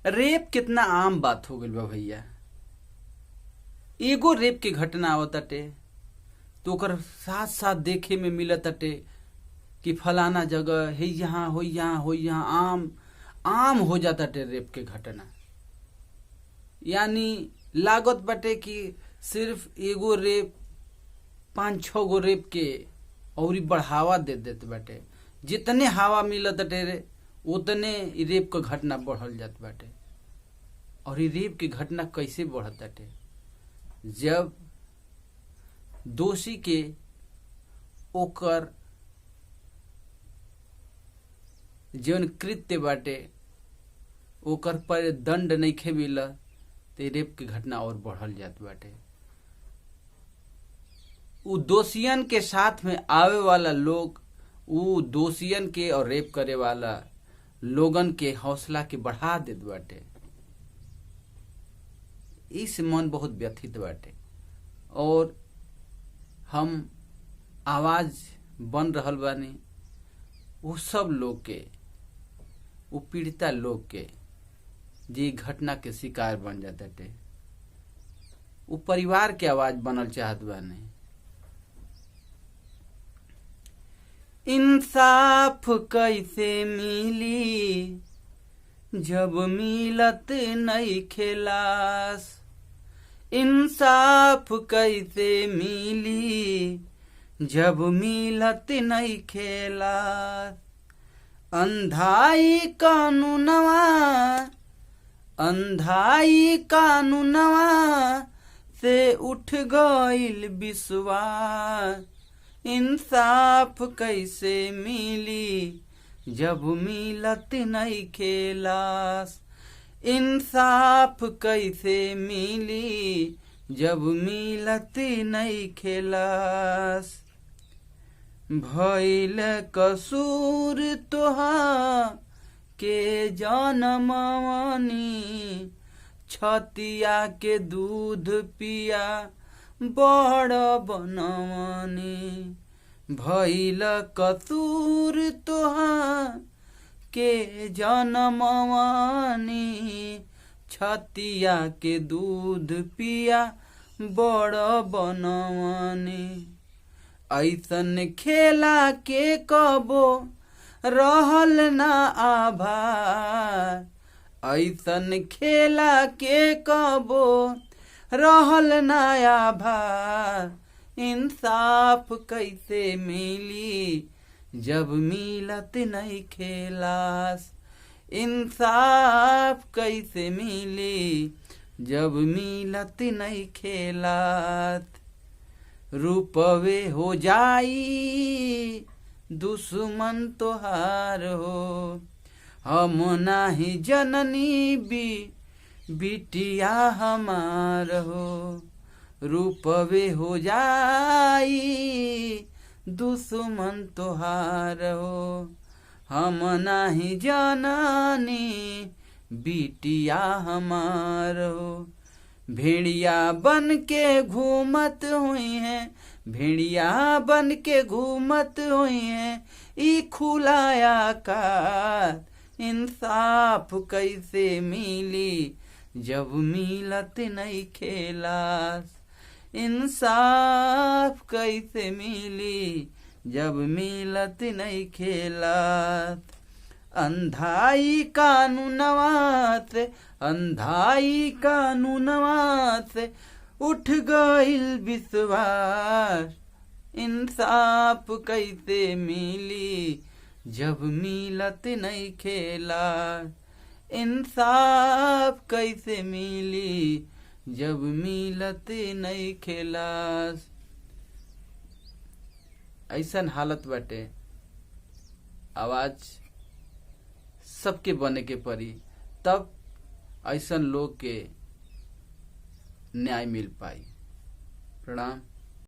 Rape कितना आम बात हो गइल बा भैया। एगो रेप के घटना आवताटे तो ओकर साथ साथ देखे में मिलताटे कि फलाना जगह हे यहाँ हो यहाँ हो यहाँ आम आम हो जाताटे रेप के घटना। यानी लागत बाटे कि सिर्फ एगो रेप 5-6 गो रेप के और बढ़ावा दे देत बाटे। जितने हवा मिलत रे उतने रेप के घटना बढ़ल जात बाटे। और रेप की घटना कैसे बढ़त बाटे? जब दोषी के ओकर जौन कृत्य बाटे ओकर पर दंड नइखे मिलत ते रेप की घटना और बढ़ल जात बाटे। उ दोषियन के साथ में आवे वाला लोग उ दोषियन के और रेप करे वाला लोगन के हौसला के बढ़ा देत बाटे। इस मन बहुत व्यथित बाटे और हम आवाज बन रहल बानी वो सब लोग के, वो पीड़िता लोग के जे घटना के शिकार बन जाते, वो परिवार के आवाज बनल चाहत बानी। इंसाफ कैसे मिली जब मिलत नहीं खेलास, इंसाफ कैसे मिली जब मिलत नहीं खेलास। अंधाई कानूनवा, अंधाई कानूनवा से उठ गइल विश्वास, इंसाफ कैसे मिली जब मिलत नहीं खेलास। इंसाफ कैसे मिली जब मिलत नहीं खेलास। भइल कसूर तोहा के जनमवनी, छतिया के दूध पिया बड़ बनवनी। भइल कसूर तोहा के जनमवनी, छतिया के दूध पिया बड़ बनवनी। ऐसन खेला के कबो रहल ना आभार, ऐसन खेला के कबो रहल ना आभार। इंसाफ कैसे मिली जब मिलत नहीं खेलास, इंसाफ कैसे मिली जब मिलत नहीं खेलास। रूपवे हो जाई दुश्मन तोहार हो, हम नाही जननी बिटिया हमार हो। रूपवे हो जाई दुश्मन तोहार हो, हम नाही जननी बिटिया हमार हो। भेड़िया बन के घूमत हुई है, भेड़िया बन के घूमत हुई है ई खुलाया का। इंसाफ कैसे मिली जब मिलत नहीं खेलास, इंसाफ कैसे मिली जब मिलत नहीं खेलास। अंधाई कानूनवा से, अंधाई कानूनवा से उठ गइल विश्वास, इंसाफ कैसे मिली जब मिलत नहीं खेला। इंसाफ कैसे मिली जब मिलत नहीं खेलास। ऐसा हालत बाटे, आवाज सबके बने के पड़ी तब ऐसा लोग के न्याय मिल पाई। प्रणाम।